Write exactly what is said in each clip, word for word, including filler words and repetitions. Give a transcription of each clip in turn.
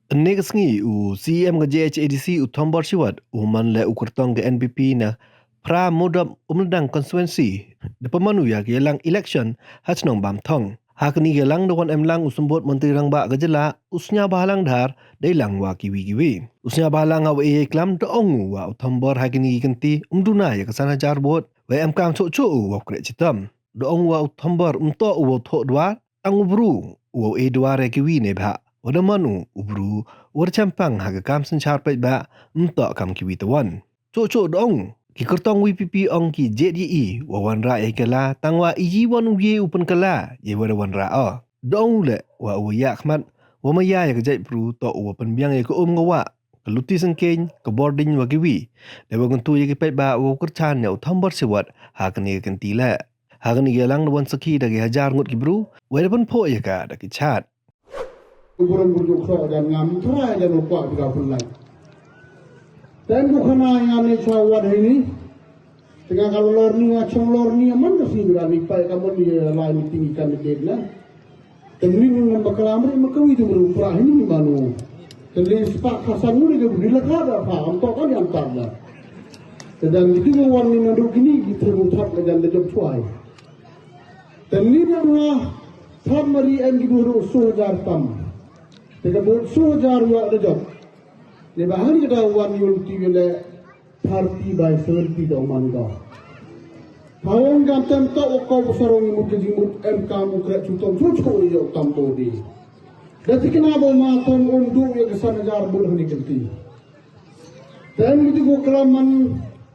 Ynne ka sngi u C E M ka J H A D C u Thombor Shiwat u man le u kyrtong ka N P P na Phra Mowdob Umladang constituency da pynman u ya ka yalang election ha chnong Bamthong. Ha kani ka yalang da wan em lang u Symbud Montri Rangbah ka jylla u Sniawbhalang Dhar dei lang wa kiwi kiwi. U Sniawbhalang ha wa e ya i klam da ong u wa u Thombor ha kini ki kynti um duna ya ka san hajar vote, wa em kam choh choh u wa u kreh chitom. Da ong u wa u Thombor um toh u wa u thoh dwar, tang u bru u wa u e dwar ya kiwi ne bha. Wa da man u u bru u wa da chempang ha ka kam synchar paidbah, um toh kam kiwi tawon. Choh choh da ong ki kyrtong V P P ong ki jet ya i wa wanrah ya i kylla, tang wa i yi wan u ye u pynkylla ya wa da wanrah o. Da ong u le wa u wa yakhmat wa maya ya ka jaitbru toh u wa pynbiang ya ka um ka wah, ka luti syngkeiñ, ka bordiñ wa kiwi. Da wa kyntu ya ki paidbah wa u kyrchan ya u Thombor Shiwat ha kani ka kynti le. Ha kani ka yalang da wan sakhi da ki hajar ngut ki bru, wa da pynphoh ya ka da ki chat. U burom bur juk khroh jan ngam thrai jan u kwah bika pynlait. Tem ku khana ngam ni chaw wat hini. Tengah ka lor ni, nga chong lor ni, man ka si bika ni pai ka mon ni lai meeting i candidate na. Tem ni ni ngam bakla mri ma kawi tu bru pra hini ni manu. Tem ni spak khasan ni ka bru ni la ka da pa, am to ka ni am tar na. Te jan ki tu wan ni nadu kini ki tu thap ka jan da jop chwai. Te ni na nga thap mari em ki du ru su hajar tam. Te ka bot su hajar wa da jop. Ne ba hani ka da wan yul ti le thirty by seventy da man da. Hawong gam tem to wa ko sarong mut ka jingmut em kam u kreh chutom chu chu yo tam to di. Da tikna bo ma tom um du ya ka san hajar bul hani kynti. Tem ki tu ko klam man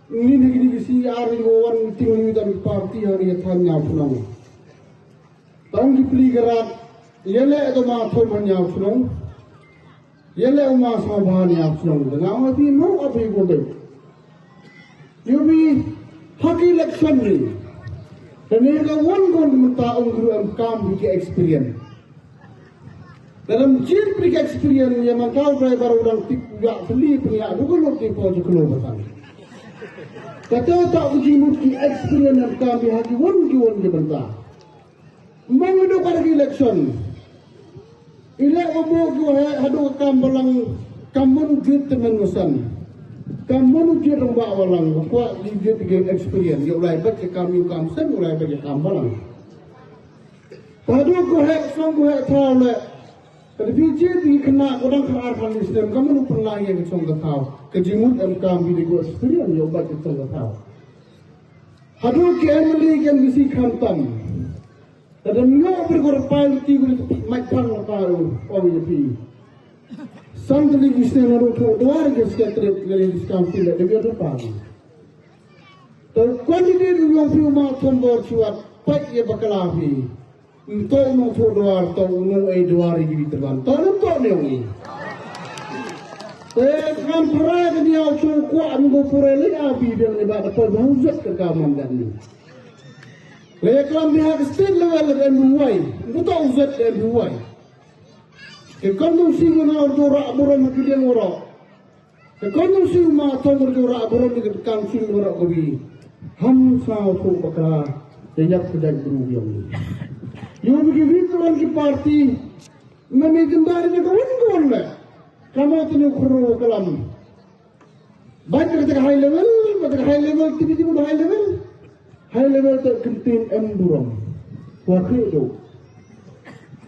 ni ni ki si ar ni ko wan ting ni da party hari ya than nya phnong. Tang ki pli ka rat, yele to ma thom han nya phnong. Yele u ma sa bha nya phnong. Da nga ma ti no a phi ko be. Yo bi haki election ni. Da ne ka wan kon mynta ong gru em kam bi ki experience. Dalam jin bi ki experience ya man tau driver u dang tip ya pli pli ya du ko lo ti ko ju ko lo ba tan. Kata ta u jimut ki experience em kam bi haki wan ki wan ki mynta. Mang du ka election. Ile wa bo ki wa hadu ka kam balang kam mon jit temen wasan. Kam mon jit rong ba walang, wa kwa di jit ke experience. Yo lai bat ke kam yu kam sen, yo lai bat ke kam balang. Hadu ko he song ko he thaw le. Ka di jit di kena ko dang khar khar ni snem kam mon pernah ye ke song ka thaw. Ke jimut em kam bi de ko experience yo bat ke song ka thaw. Hadu ke M L A ke M D C khamtam. Kadam yo ber ko rapai ti ko ti mai pang rapai o ya pi. San tali gisne na ro tho dwar ke secretary ke le diskam ti le de yo rapai. To candidate u yong pi ma Thombor Shiwat pat ye bakla pi. To no tho dwar to no e dwar yi bi terban. To no to ne wi. Te kan para ke ni au chu kwa mi ko pura le a bi de ne ba ko ba hu zet ka ka man dan ni. Le klam bi ha ka state level le M B Y. Ndu to u zet le M B Y. Ke kon ndu si ko na ur ra burom ha ki liang ura. Ke kon ndu si ma to ur ra burom ni ke kam si ura ko bi. Ham sa u thu bakra. Ke yap ke jai bru yong ni. Yo bi ki wi ko ki party. Na mi jendari ne ko won ko won le. Kamo tini khuru kalam. Baik kata ka high level, kata ka high level, tibi tibi high level. High level tu kentin em burom. Wa kri do.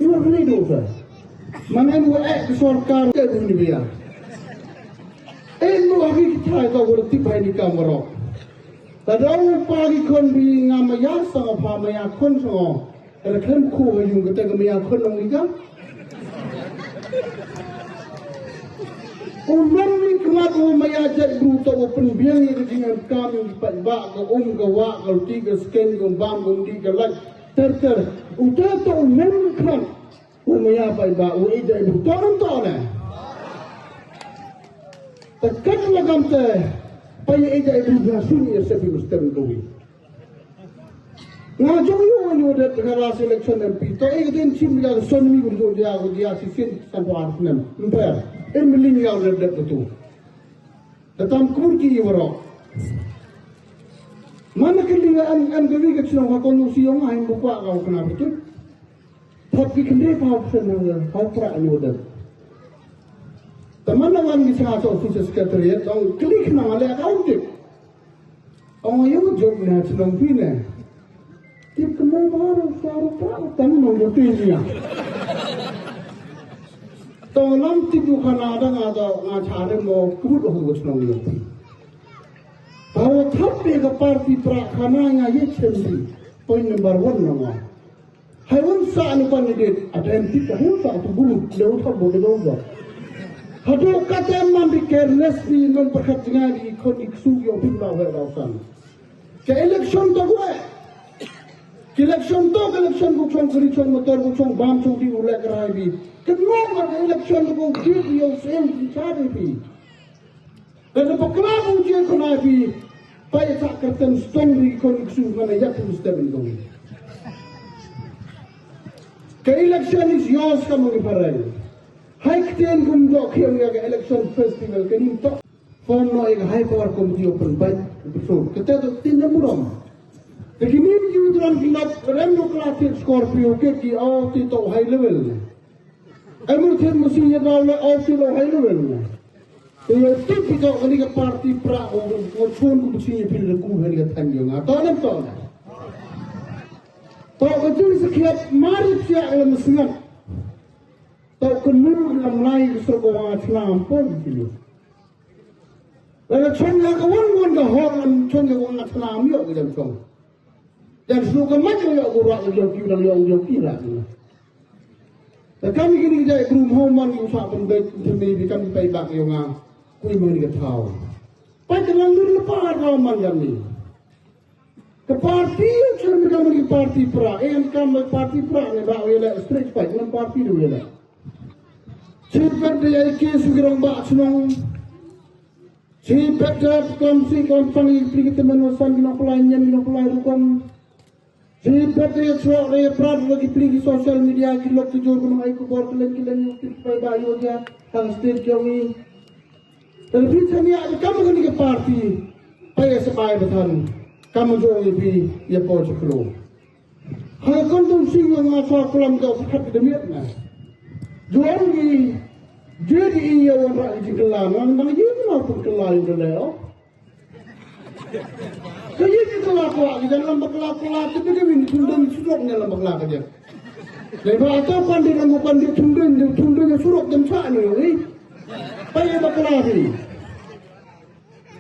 Iwa kri do sa. Mangan wa ek sorkar ke buni biya. Em wa ki kita ka wa tip hai ni kam ro. Tadau pa ki kon bi ngam ya sa pa ma ya kon so. Ada khlem khu ha yung kata ka maya khon nong ika. U nong ni khmat u maya jait bru to u pynbiang ya ka jingem kam yung pat ba ka um ka wa ka ti ka sken ka bam ka di ka lait ter ter. U ta to u nong ni khmat u maya pat ba u i jait bru to nong to ne. Ta kat la kam te pa ya i jait bru ha sun ya se bi mustem ka wi. Nga jong yu wan yu det ka last election M P. To e den chim ya son mi gu dia gu dia si sin san to ar nem. Mper. Em ling ya det det tu. Da tam kur ki yu ro. Mana ke ling an an ke wi ke chnong ha kon si yong ai bu kwa ka kana betul. Thap ki kende pa sen ha ha pra yu det. Te man la wan ki cha office secretariat, ong klik na le account tip. Ong yow jop na chnong phi ne. Tip ka mo ba ro sa ro pra tam mo yo ti ya. Tong lam tip yu khana da nga da nga cha re mo kut ho chnong yo. Ba wa thap pe ka party pra khana nga ye chem di. Point number one na nga. Hai wan sa anu pan ni dit, ada em tip ka hil sa tu bulu, leu thap bo de bo. Hadu kata man di careless di non perkhat jngai di kon di ksu yo pin ba we ba san. Ka election to ko eh. Ka election to, ka election ko chong kri chong motor ko chong bam chong di u lek rai bi. Ka no ma ka election to ko di yo sem di chari bi. Lada bakla ko je ko na bi, pa ya ta kertem stong di ko ni ksu mana ya tu step in dong. Ka election is yours ka mo ni parai. Hai ktien kum dok khiam ya ka election festival ka ni tok. Form no ya ka high power committee open by episode. Kata tu tin na muram. Te kini yu dran ki lap rem no kla ti Scorpio ke ki au ti to high level. Ai mu thim mu sing ya daw le au ti lo high level. Te ya tip ki to kani ka party pra o, o chon ku sing ya pil le ku hel ya than yo nga. To nem to. To ka jing sa khiat mari sia le mu singat. To ka nu lam lai ka sro ko wa chnam pon ki lo. Lada chong ya ka wan wan ka hor lam chong ya ka wan ka thnam yo ka jam chong. Jan snu ka mat yo yo ku rak yo ki rak yo yo ki rak. Ta kam ki ni jai brum ho man yu sa pun bai temi bi kam pai bak yo nga. Ku i man ka thaw. Pai ka lang ni le pa ka man jan ni. Ka party, chun mi kam ki party pra, e kam party pra ne ba wele straight fight, nam party du wele. Chi pet de ya ke su ki rong ba chnong. Chi pet de kam si kam pang i pli ki temen wasan ki nok lai nyen ki nok lai rukom. Chi pet de ya chro de ya prat de ki pli ki social media ki lok ki jor ko ai ko bor ki len ki len ki pli ki pai ba yo ya, hang state ki ong i. Te phi chan ya kam ka ni ka party, pa ya sa bai ba than, kam jo ya phi, ya po cha klo. Ha kon tu sing nga sa kulam ka sa khat de miet na. Jo ngi, je di i ya wan ra i jingkla, nang nang ye na pun kla i de le o. Ka ye jingkla ko, i jan lam bakla kla, te de min thum de min surok ne lam bakla ka je. Le ba to pandit lang ko pandit thum de, thum de surok dem cha ni, eh. Pa ya bakla ni.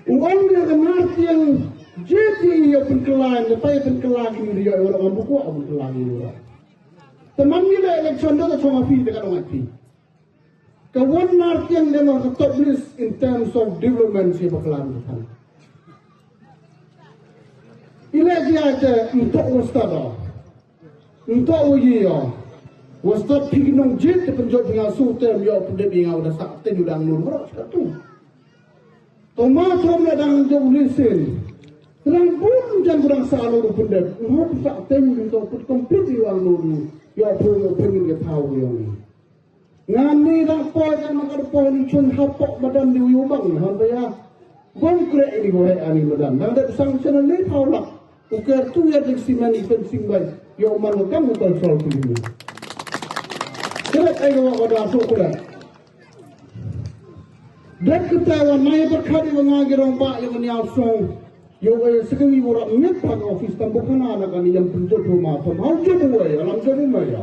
U ong dia ka Nartiang je ti ya pynkylla, ne pa ya pynkylla ki ni ya orang ambu ko pynkylla ki ni orang. Te man ni le election da ka chong api te ka dong api. Ka wan Nartiang de ma ka top list in terms of development si bakla ni kan. Ile dia te untuk ustad. Ntok u yi yo. Wa stop phi ki nong jit te pynjot phi nga su tem yo pyndep i nga wa da sak tem u dang nur bro sa tu. To ma trom na dang jong lisin. Rang bun jan kurang sa nur pyndep. Ngo sak tem to put complete i wa nur. Yo pun yo pun ka thaw yo ni. Nga ni dang poi ka ma ka poi ni chun hapok madan ni u bang han ba ya. Bom kre ini ko he ani madan. Dang dep sang channel ni thaw lak. U ker tu ya dik siman i pen sing bai. Yo man ko kam ko sol tu ni. Kre ai ko ko da so kre. Dep kita wa mai ba khadi wa nga gi rong ba ya ni au song. Yo ko ya sekali wa rap mit pa office tam bu kana na kani yang penjot rumah tam. Hau jot wa ya lam jot rumah ya.